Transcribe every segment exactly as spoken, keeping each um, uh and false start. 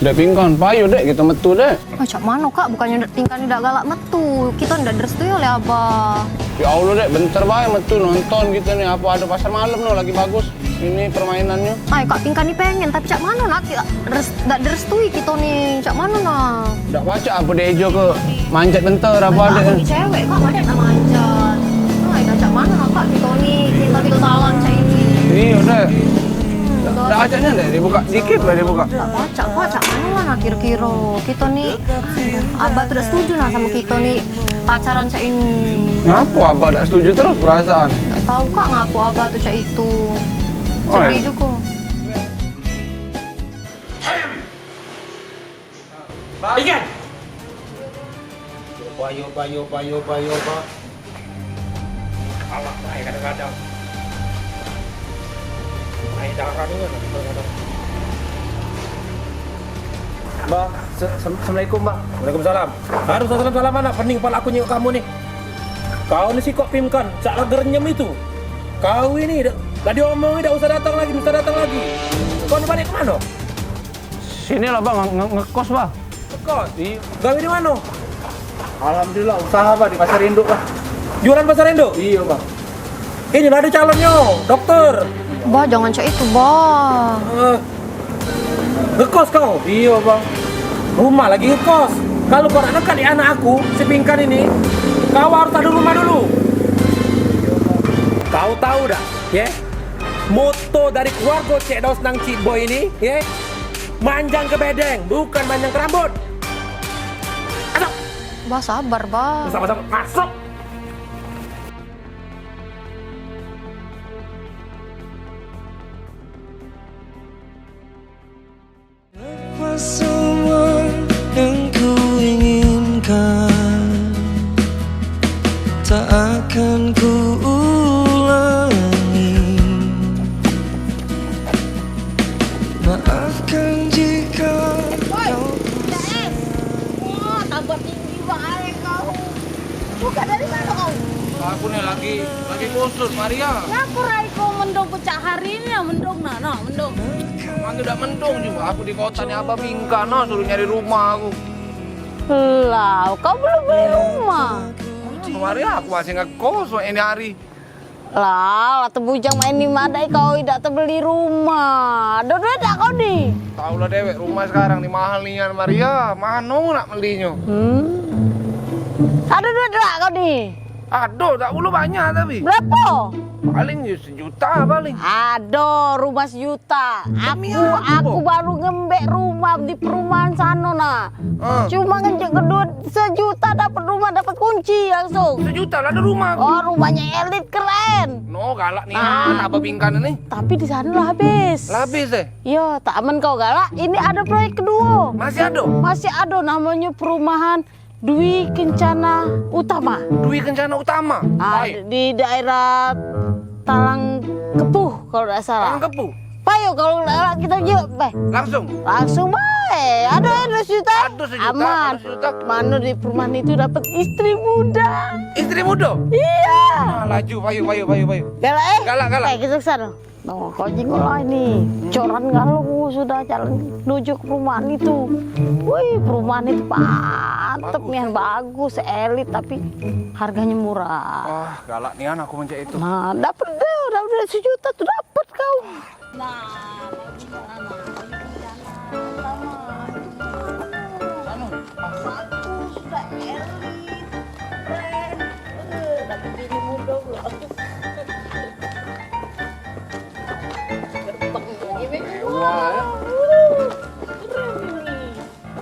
Dek Pingkan, payo, Dek, kito metu, Dek. Oh, cak mano, Kak? Bukannyo Dek Pingkan ni dak galak metu. Kito dak direstui oleh Abah. Ya Allah, Dek, bentar bae metu nonton kito ni. Apo ado pasar malam no lagi bagus ini permainannyo. Ay, Kak Pingkan ni pengen, tapi cak mano nak ki-, res-, dak direstui kito ni. Cak mano nah? Dak pacak apo dek Ejo ke manjat bentar apo ado? Ay, Kak, cewek, Kak, dak nak manjat. Ay, dah cak mano nah, Kak, kito ni? Kito, kito talang cak ini. Iyo, Dek. Dak, dak acaknyo, Dek, dibuka dikit bae dibuka. Dak pacak, Kak, cak mano lah nah kiro-kiro. Kito ni, Abah tu dak setuju nah samo kito ni pacaran cak ini. Ngapo Abah dak setuju terus perasaan? Dak tau, Kak, ngapo Abah tu cak itu. Oh, sedih jugo. Ikan. Bayo, bayo, bayo, bayo, ba. Kalah bae kadang-kadang. Naik darah ni kan kadang-kadang. Bah, se-, sem-, assalamualaikum, Bah. Waalaikumsalam. Harus salam-salaman, pening pala aku nyengok kamu ni. Kau ni sikok Pingkan, cak lager nyem itu. Kau ini dak, dak diomongi, dak usah datang lagi, dak usah datang lagi. Kau ni balik ke mano? Sini lah, Bang, nge-, nge-, ngekos, Bang. Ngekos? Iyo. Gawe di mano? Alhamdulillah, usaha, Bang, di Pasar Induk, Bang. Jualan Pasar Induk? Iyo, Bang. Ini lah ado calonnyo, dokter. Bah, jangan cak itu, Bah. Eh, ngekos kau? Iyo, Bang. Rumah lagi ngekos. Kalu kau nak dekat di anak aku, si Pingkan ini, kau harus ado rumah dulu. Kau tau dak, ye? Moto dari keluargo Cek Dos nang Cik Boy ini, ye, manjang ke bedeng, bukan manjang ke rambut. Masuk. Bah, sabar, Bah. Sabar, sabar. Masuk. Lepas semua yang ku inginkan, tak akan ku ulangi. Maafkan jika kau. Woi, Daeng. Wah, tambah tinggi bae kau. Buka dari mano kau? Aku ni lagi, lagi kusut, Maria. Ngapo rai kau mendung pecak hari ni, ya, mendung nah, nah, mendung. Mano dak mendung jugo, aku di kota ni Abah Pingkan, nah, suruh nyari rumah aku. Lah, kau belum beli rumah? Maria, aku masih ngekos wak ini hari. Lah, lah tebujang main ni madai kau idak tebeli rumah. Ado duit dak kau ni? Tau lah dewek, rumah sekarang ni mahal nian, Maria. Mano nak melinyo? Hmm. Ado duit dak kau ni? Ado, dak pulo banyak tapi. Berapo? Paling yo sejuta paling. Ado, rumah sejuta. Demi aku, apo? Aku baru ngembek rumah di perumahan sano nah. Ah. Cuma ngenjuk ke duit sejuta dapat rumah, dapat kunci langsung. Sejuta lah ado rumah aku. Oh, rumahnyo elit, keren. No, galak nian, Abah Pingkan ni. Tapi di sano lah habis. Lah habis, eh? Yo, tak amen kau galak, ini ado proyek keduo. Masih ado? Masih ado, namonyo perumahan Dwi Kencana Utama. Dwi Kencana Utama? Ah, di daerah Talang Kepuh, kalu dak salah. Talang Kepuh? Payo, kalu dak salah kito jok, beh. Langsung? Langsung bae. Ado, ado sejuta. Ado sejuta, aman. Ado sejuta. Mano di perumahan itu dapat istri muda. Istri muda? Iyo. Ah, laju, payo, payo, payo, payo. Galak, eh? Galak, galak. Eh, kito ke sano. Nah, kau jingok lah ini, coran galung sudah jalan nuju ke perumahan itu. Wih, perumahan itu mantep nian, bagus, elit, tapi harganya murah. Wah, galak nian aku mencak itu. Nah, dapat deh, dapat deh sejuta tuh dapat kau. Nah, kau jingok lah, nah. Anu, bagus, sudah elit, keren. Eh, dapat bini muda pula. Gerbang ini mewah. Keren ini.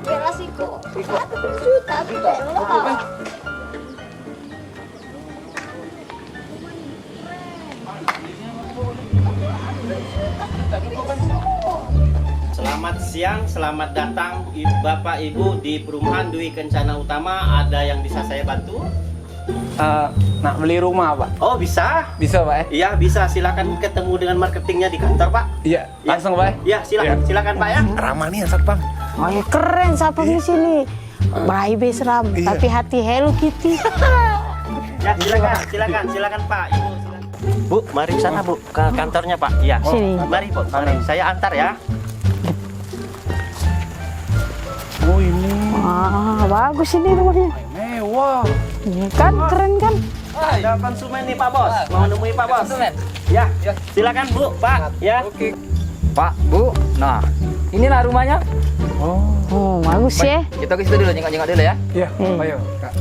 Biarlah siko. Siko. Satu juta. Juta. Cukup, eh? Selamat siang, selamat datang, i-, Bapak Ibu di perumahan Dwi Kencana Utama. Ada yang bisa saya bantu? Eh, nak beli rumah, Pak. Oh, bisa? Bisa, Pak, eh? Iya, bisa. Silakan ketemu dengan marketingnya di kantor, Pak. Iya, ya. Langsung, Pak, eh? Iya, silakan, iya, silakan, Pak, ya. Ramah nih, Satpam. Oh, ya, keren Satpam di sini. Berahi be seram, iya, tapi hati Hello Kitty. Ya, silakan, silakan, silakan, Pak. Ibu, silakan. Bu, mari ke sana, Bu, ke kantornya, Pak. Iya. Sini. Mari, Bu, mari. Saya antar, ya. Oh, ini. Wah, bagus ini rumahnya. Mewah. Iya kan, keren kan? Ada konsumen nih, Pak Bos. Mau nemui Pak Bos. Konsumen. Ya, silakan, Bu, Pak, ya. Oke. Pak, Bu, nah, inilah rumahnya. Oh. Oh, bagus ya. Kita ke situ dulu, jengok-jengok dulu ya. Iya, hmm, ayo, Kak.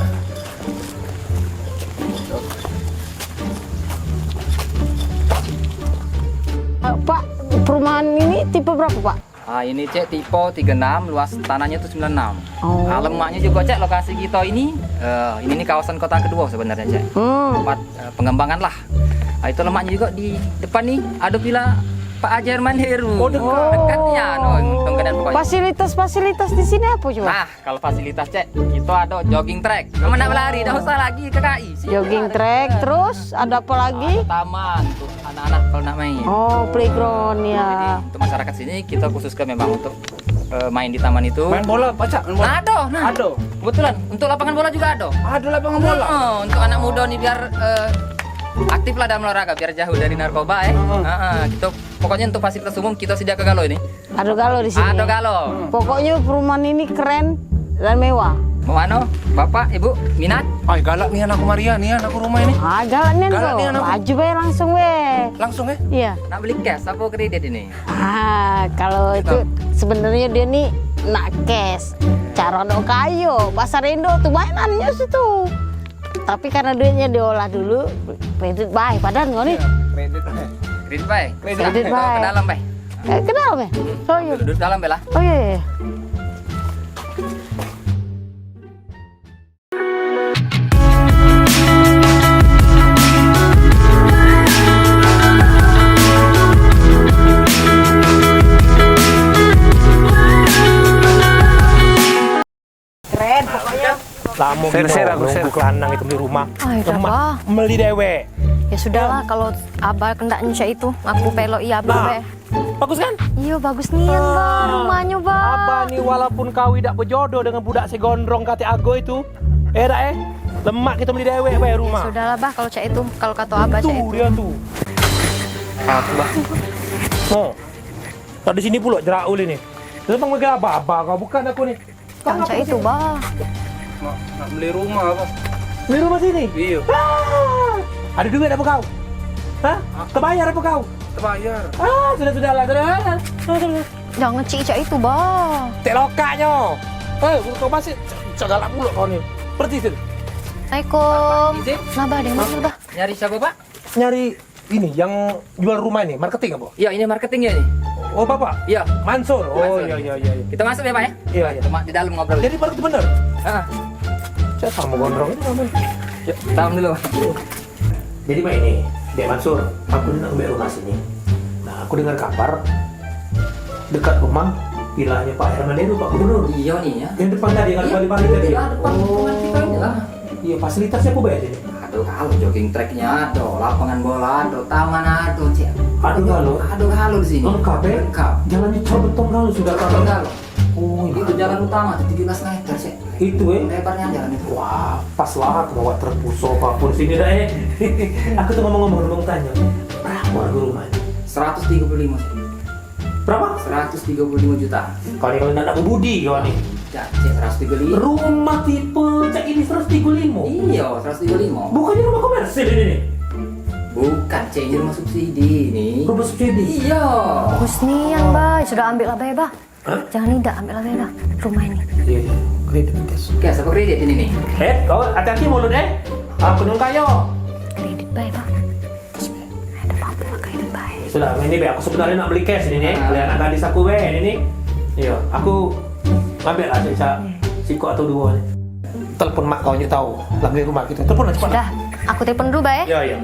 Eh, Pak, perumahan ini tipe berapa, Pak? Ah, ini, Cek, tipe tiga enam, luas tanahnya tuh sembilan enam. Oh. Ah, lemaknya juga, Cek, lokasi kita ini, eh, ini nih kawasan Kota Kedua sebenarnya, Cek. Hmm. Tempat, eh, pengembangan lah. Ah, itu lemaknya juga di depan nih, ada villa Pak Haji Herman Heru. Oh, dekat. Dekat ya, no, untung kena pokoknya. Fasilitas-fasilitas di sini apa coba? Nah, kalau fasilitas, Cek, kita ada jogging track. Aman nak berlari, dah usah lagi ke K I. Jogging track, terus ada apa lagi? Ada taman untuk anak-anak kalau nak main. Oh, playground ya. Jadi, untuk masyarakat sini kita khususkan memang untuk, eh, main di taman itu. Main bola, pacak main bola? Nah, ada, nah. Ada. Kebetulan untuk lapangan bola juga ada. Ada lapangan bola. Heeh, untuk anak muda nih biar, eh, aktif lah dalam olahraga, biar jauh dari narkoba, eh. Heeh. Heeh, kita pokoknya untuk fasilitas umum kita sediakan galo ini. Ado galo di sini. Ado galo. Pokoknyo perumahan ini keren dan mewah. Mau anu, Bapak, Ibu, minat? Ai, galak nian aku, Maria, nian aku rumah ini. Ah, galak nian. Galak nian aku. Laju bae, langsung bae. Langsung, eh? Iya. Nak beli cash apa kredit ini? Ah, kalau itu sebenarnya dia nih nak cash. Cara nak kayo, pasar Indo tuh mainannya situ. Tapi karena duitnya diolah dulu, kredit bae. Padan kau nih. Kredit bae. Kredit bae. Kredit bae. Ke dalam bae. Eh, ke dalam ya? Oh iya. Duduk dalam bae lah. Oh iya, iya. Keren pokoknya. Lamo gino nunggu lanang itu beli rumah. Ai, lemak, beli dewek. Ya sudahlah, kalau abah kendak nyusah itu, aku pelok iya abah bae. Bagus kan? Iyo, bagus nian, Bah, rumahnyo, Bah. Abah ni walaupun kau idak bejodoh dengan budak si gondrong kate Ago itu, eh, dak, eh? Lemak kito beli dewek bae rumah. Sudahlah, Bah, kalau cak itu, kalau kato abah cak itu. Itu dia tu. Aku, Bah. Oh. Tak di sini pulo jerak uli ni. Tentang megang abah-abah kau, bukan aku ni. Jangan cak itu, Bah. Nak, nak beli rumah, Bah. Beli rumah sini? Iyo. Ah! Ada duit apa kau? Hah? Tebayar apa kau? Tebayar. Ah, sudah, sudahlah, sudah. Jangan cik cak itu, Bah. Tek lokaknyo. Eh, kau masih cak galak pulo kau ni. Pergi sini. Assalamualaikum. Izin? Nah, Bah, ada yang manggil, Bah. Nyari siapa, Pak? Nyari ini yang jual rumah ini, marketing apa? Iya, ini marketing ya ini. Oh, Bapak? Iya. Mansur. Oh, Mansur. Iya, iya, iya, iya. Kita masuk ya, Pak ya? Iya, iya. Cuma di dalam ngobrol. Jadi marketing bener? Heeh. Saya sama gondrong itu namanya. Yuk, salam dulu. Jadi, Pak, ini, Dek Mansur, aku nak ambil rumah sini. Nah, aku dengar kabar dekat rumah vilanya Pak Herman itu, Pak Gubernur. Iya nih ya. Yang depan tadi, yang balik-balik tadi. Iya, depan rumah kita ini lah. Iya, fasilitasnya apa bae ini? Ado galo, jogging tracknya ado, lapangan bola ado, taman ado, cek. Ado galo? Ado galo di sini. Lengkap, eh? Lengkap. Jalannya cor betong galo sudah. Betong galo. Oh, itu jalan utama tuh tujuh belas meter, cek. Itu, eh? Lebarnya jalan itu. Wah, pas lah aku bawa terpuso apapun sini dah, eh. Aku tuh ngomong-ngomong, mau tanya, berapa harga rumah ini? Seratus tiga puluh lima, cek. Berapa? Seratus tiga puluh lima juta. Kau ni kalau nak, nak budi kau ni. Cak, cek seratus tiga puluh lima. Rumah tipe cak ini seratus tiga puluh lima? Iya, seratus tiga puluh lima. Bukannya rumah komersil ini nih? Bukan, cek, ini rumah subsidi ini. Rumah subsidi? Iya. Bagus nian, Bah. Sudah ambil lah bae, Bah. Hah? Jangan idak, ambil lah bae, Bah. Rumah ini. Iya, iya. Kredit, cash. Cash apa kredit ini nih? Eh, kau hati-hati mulut, eh. Aku nung kayo. Kredit bae, Bah. Ada apa-apa kayak baik. Sudah, ini be, aku sebenarnya nak beli cash ini nih. Ah. Beli anak gadis aku be ini nih. Iya, aku ngambil aja, Cak. Hmm. Siko atau dua nih. Telepon mak kau nyuk tahu. Lah beli rumah kita. Telepon aja, Pak. Sudah, aku telepon dulu, Bah, ya. Iya, iya.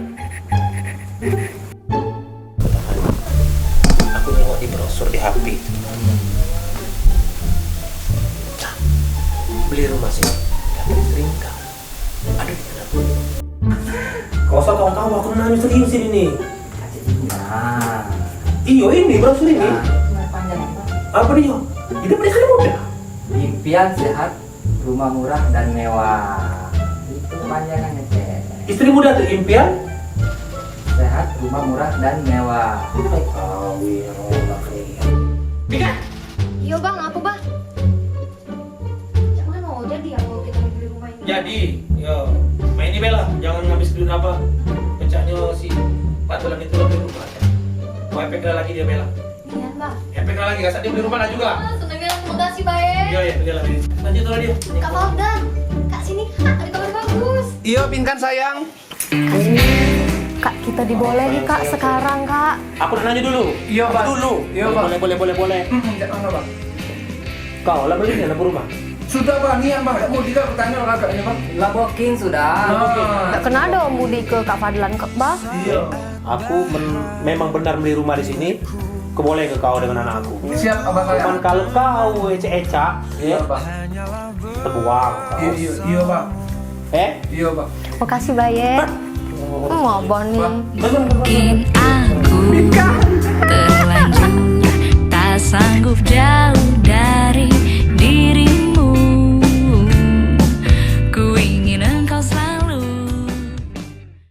Aku nengok di brosur di H P. Cak, beli rumah sini. Tapi sering kau. Aduh, kenapa? Kau usah tahu-tahu, aku nanya serius ini nih. Nah. Iyo, ini brosur ini. Nah, panjang apa? Apa dia? Itu beli muda. Impian sehat, rumah murah dan mewah. Itu panjangannya, Cek. Istri muda tuh impian? Sehat, rumah murah dan mewah. Astagfirullah. Tiga. Iyo, Bang, apa, Bang? Jadi, yo, main ni Bella, jangan ngabis duit apa. Pecaknyo si Pak Tulang itu lebih rumah. Mau efek lagi dia Bella. Iya, Bang. Efek lagi, kasar dia beli rumah lah juga. Ah, seneng ya, terima kasih, Bae. Iya, iya, dia lagi. Lanjut dulu dia. Kak Faldan, Kak, sini, Kak, ada kabar bagus. Iya, pinkan sayang. Kak, kita dibolehi, Kak, sekarang, Kak. Aku nak nanya dulu. Iya, Bang. Dulu. Iya, Bang. Boleh, boleh, boleh, boleh. Hmm, cak mana, Bang? Kau lah beli ni, lah rumah. Sudah, Bang, nian, Bang. Tak mau juga bertanya lah agaknya, Bang. Lah booking sudah. Ah. Tak kena ada Om Budi ke Kak Fadlan ke, Bah? Iya. Aku men- memang benar beli rumah di sini. Aku boleh ke kau dengan anak aku? Siap, Abah sayang. Cuman kalau kau ecak-ecak, iya, Bang. Terbuang. Iya, iya, iya, Bang. Eh? Iya, Bang. Makasih, Bae. Hah? Oh, Abah ni. Bang, bener, bener, bener. Bikin aku terlanjur tak sanggup jauh dari